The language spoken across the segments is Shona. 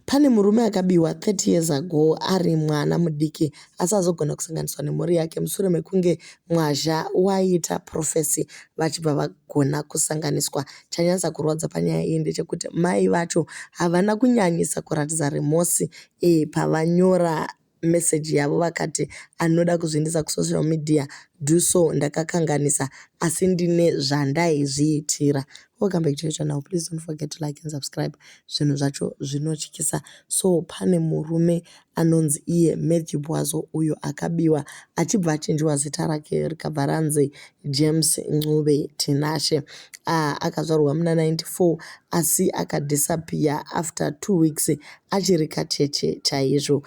Pane murume akabiwa 30 years ago ari mwana mudiki asi azogona kusanganiswa nemhuri yake mushure mekunge mwazha waita prophecy vachibva vagona kusanganiswa. Chanyanyisa kurwadza panyaya iyi ndechekuti mai vacho havana kunyanyisa kuratidza remorse pavanyora meseji yavo vakati anoda kuzviendesa kusocial media do so ndakakanganisa asi ndine zvandaizviitira. Welcome back to your channel. Please don't forget to like and subscribe. Zvinhu zvacho zvinotyisa. So pane murume anonzi iye Matthew Bwazo uyo akabiwa achibva achinjiwa zita rake rikabva ranzi James Ncube Tinashe. Akazvarwa muna 94 asi akadisappear after 2 weeks achiri kacheche chaizvo.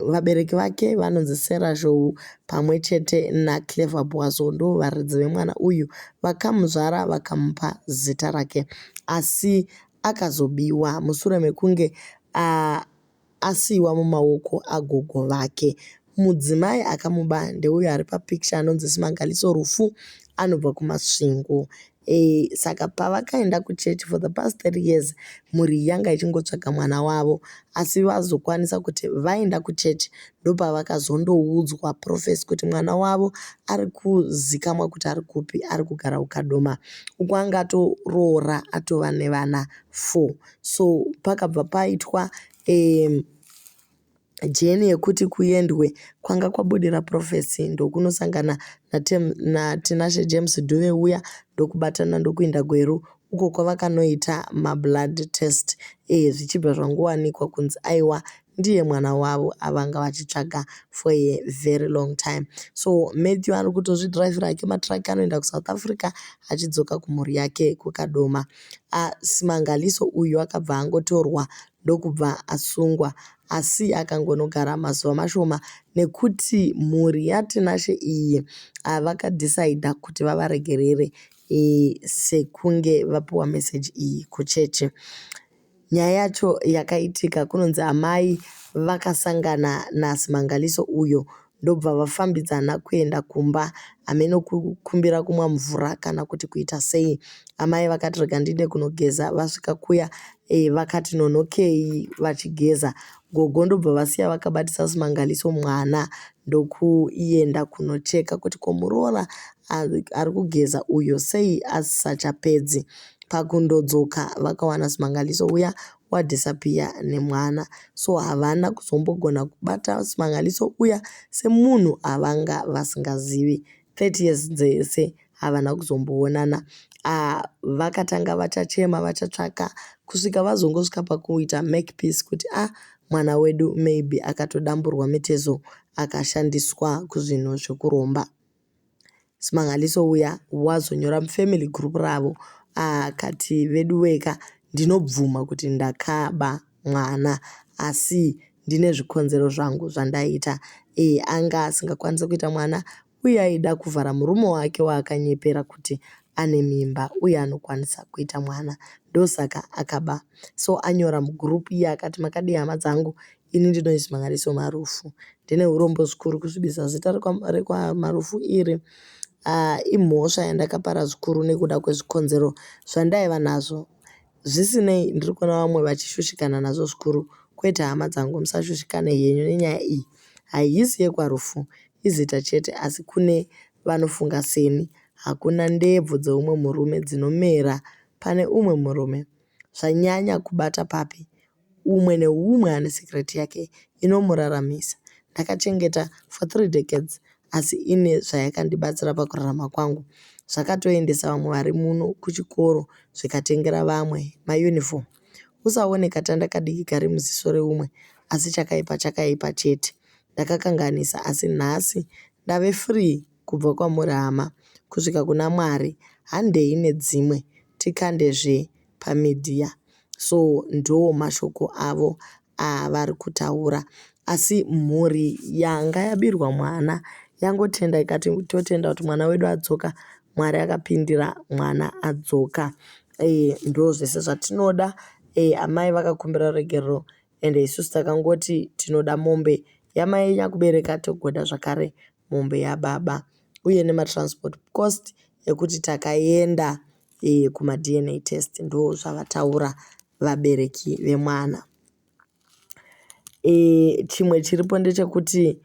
Vabereki vake vanonzi Sarah Zhou pamwe chete naClever Bwazo ndo varidzi vemwana uyu vakamuzvara vakamupa zita rake asi akazobiwa mushure mekunge asiyiwa mumaoko agogo vake. Mudzimai akamuba ndeuyo ari papikicha anonzi Simangaliso Rufu anobva kuMasvingo. Saka pavakaenda kuchechi for the past 3 years mhuri yanga ichingotsvaga mwana wavo asi vazokwanisa kuti vaenda kuchechi ndopavakazondoudzwa prophecy kuti mwana wavo ari kuzikamwa kuti ari kupi ari kugara kuKadoma uko anga atoroora atova nevana 4 so pakabva paitwa journey yekuti kuendwe kwanga kwabudira prophecy ndokunosangana naTinashe James Dhuve uya ndokubatana ndokuenda Gweru uko kwavakanoita mablood test zvichibva zvangowanikwa kunzi aiwa ndiye mwana wavo avanga vachitsvaga for a very long time. So Matthew ari kutozvidhiraivhira hake matiraki anoenda kuSouth Africa achidzoka kumhuri yake kuKadoma. Simangaliso uyu akabva angotorwa ndokubva asungwa asi akangonogara mazuva mashoma nekuti mhuri yaTinashe iyi vakadhisaidha kuti vavaregerere sekunge vapiwa meseji iyi kuchechi. Nyaya yacho yakaitika kunonzi amai vakasangana naSimangaliso uyo ndobva vafambidzana kuenda kumba hameno kukumbira kumwa mvura kana kuti kuita sei. Amai vakati rega ndiende kunogeza vasvika kuya vakati nonokei vachigeza. Gogo ndobva vasiya vakabatisa Simangaliso mwana ndokuenda kunocheka kuti ko muroora ari kugeza uyo sei asisachapedzi. Pakundodzoka vakawana Simangaliso uya wadhisapiya nemwana. So havana kuzombogona kubata Simangaliso uya semunhu avanga vasingazivi. 30 years dzese havana kuzomboonana. Vakatanga vachachema vachatsvaka kusvika vazongosvika pakuita make peace kuti mwana wedu maybe akatodamburwa mitezo akashandiswa kuzvinhu zvekuromba. Simangaliso uya wazonyora mufamily group ravo akati veduweka ndinobvuma kuti ndakaba mwana asi ndine zvikonzero zvangu zvandaita. Anga asingakwanisi kuita mwana uye aida kuvhara murume wake waakanyepera kuti ane mimba uye anokwanisa kuita mwana ndosaka akaba. So anyora mugurupu iye akati makadii hama dzangu ini ndinonzi Simangaliso Marufu. Ndine urombo zvikuru kusvibisa zita rekwaMarufu iri. Imhosva yandakapara zvikuru nekuda kwezvikonzero zvandaiva nazvo. Zvisinei ndiri kuona vamwe vachishushikana nazvo zvikuru kwete hama dzangu musashushikane henyu nenyaya iyi. Haisi yekwaRufu izita chete asi kune vanofunga seni. Hakuna ndebvu dzeumwe murume dzinomera pane umwe murume. Zvanyanya kubata papi? Umwe neumwe ane secret yake inomuraramisa. Ndakachengeta for 3 decades asi ine zvayakandibatsira pakurarama kwangu. Zvakatoendesa vamwe vari muno kuchikoro zvikatengera vamwe mayunifomu. Usaone katanda kadiki kari muziso reumwe asi chakaipa chakaipa chete. Ndakakanganisa asi nhasi ndave free kubva kwamuri hama kusvika kuna Mwari. Handei nedzimwe tikandezve pamedia. So ndo mashoko avo avari kutaura. Asi mhuri yanga yabirwa mwana yangotenda ikati totenda kuti mwana wedu adzoka. Mwari akapindira mwana adzoka. Ndo zvese zvatinoda. Amai vakakumbira ruregerero ende isusu takangoti tinoda mombe yamai nyakubereka togoda zvakare mombe yababa uye nematransport cost ekuti takaenda kumaDNA test ndo zvavataura vabereki vemwana. E, chimwe chiripo ndechekuti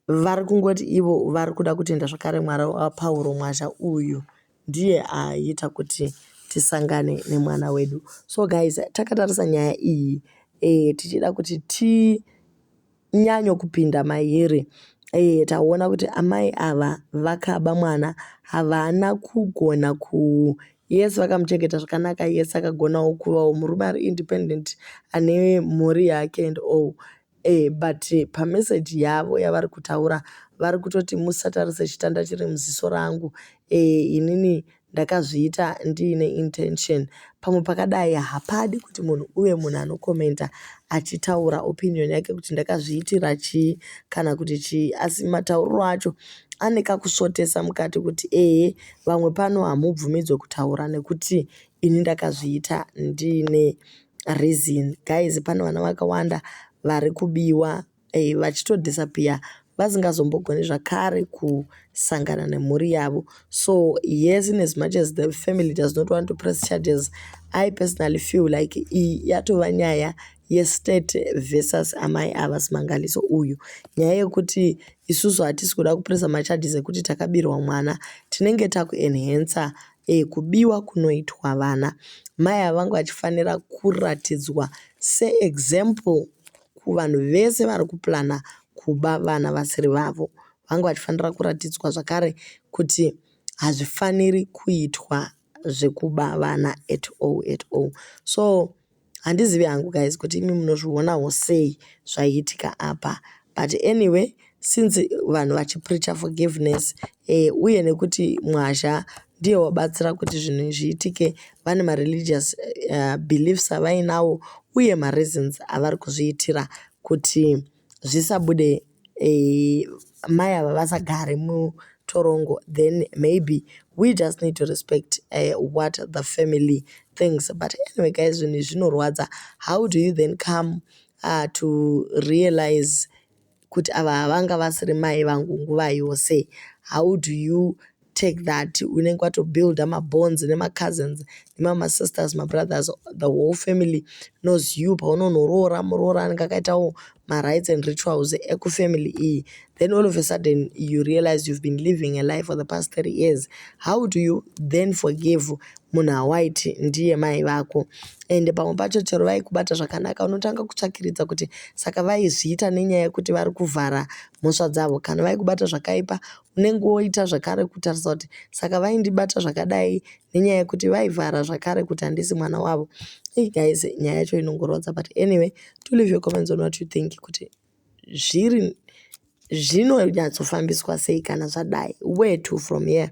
vari kungoti ivo vari kuda kutenda zvakare Mwari waPauro Mwazha uyu ndiye aita kuti tisangane nemwana wedu. So guys, takatarisa nyaya iyi e, tichida kuti tinyanye kupinda mairi e, taona kuti amai ava vakaba mwana havana kugona ku yes vakamuchengeta zvakanaka yes akagonawo kuvawo murume ari independent ane mhuri yake and all e, but pameseji yavo yavari kutaura vari kutoti musatarise chitanda chiri muziso rangu e, inini ndakazviita ndiine intention pamwe pakadai hapadi kuti munhu uve munhu anokomenta achitaura opinion yake kuti ndakazviitira chii kana kuti chii asi matauriro acho ane kakusvotesa mukati kuti ehe vamwe pano hamubvumidzwe kutaura nekuti ini ndakazviita ndiine reason guys pane vana vakawanda vari kubiwa eh, vachitodisappear vasingazombogoni zvakare kusangana nemhuri yavo so yes in as much as the family does not want to press charges i personally feel like iyi yatova nyaya yestate versus amai ava Simangaliso uyu nyaya yekuti isusu hatisi kuda kupresa macharges ekuti takabirwa mwana tinenge takuenhansa e, kubiwa kunoitwa vana mai ava vanga vachifanira kuratidzwa seexample kuvanhu vese vari kuplana kuba vana vasiri vavo vanga vachifanira kuratidzwa zvakare kuti hazvifaniri kuitwa zvekuba vana at all at all so handizivi hangu guys kuti imi munozvionawo sei zvaiitika apa but anyway since vanhu vachipreacha forgiveness eh, uye nekuti mwazha ndiye wabatsira kuti zvinhu zviitike vane mareligious beliefs avainawo uye mareasons avari kuzviitira kuti zvisabude eh, mai ava vasagare mutorongo then maybe we just need to respect what the family thinks but anyway guys zvinhu izvi zvinorwadza how do you then come to realize kuti ava vanga vasiri mai vangu nguva yose how do you take that unenge watobuilda mabonds nemacousins nemamasisters mabrothers the whole family knows you paunonoroora muroora anenge akaitawo marites and rituals ekufamily iyi then all of a sudden you realize you've been living a life for the past 30 years how do you then forgive munhu awaiti ndiye mai vako ende pamwe pacho chero vaikubata zvakanaka unotanga kutsvakiridza kuti saka vaizviita nenyaya yekuti vari kuvhara mhosva dzavo kana vaikubata zvakaipa unenge woita zvakare kutarisa kuti saka vaindibata zvakadai nenyaya yekuti vaivhara zvakare kuti handisi mwana wavo ei guys nyaya yacho inongorwadza but anyway to leave your comments on what you think kuti zviri zvinonyatsofambiswa sei kana zvadai where to from here.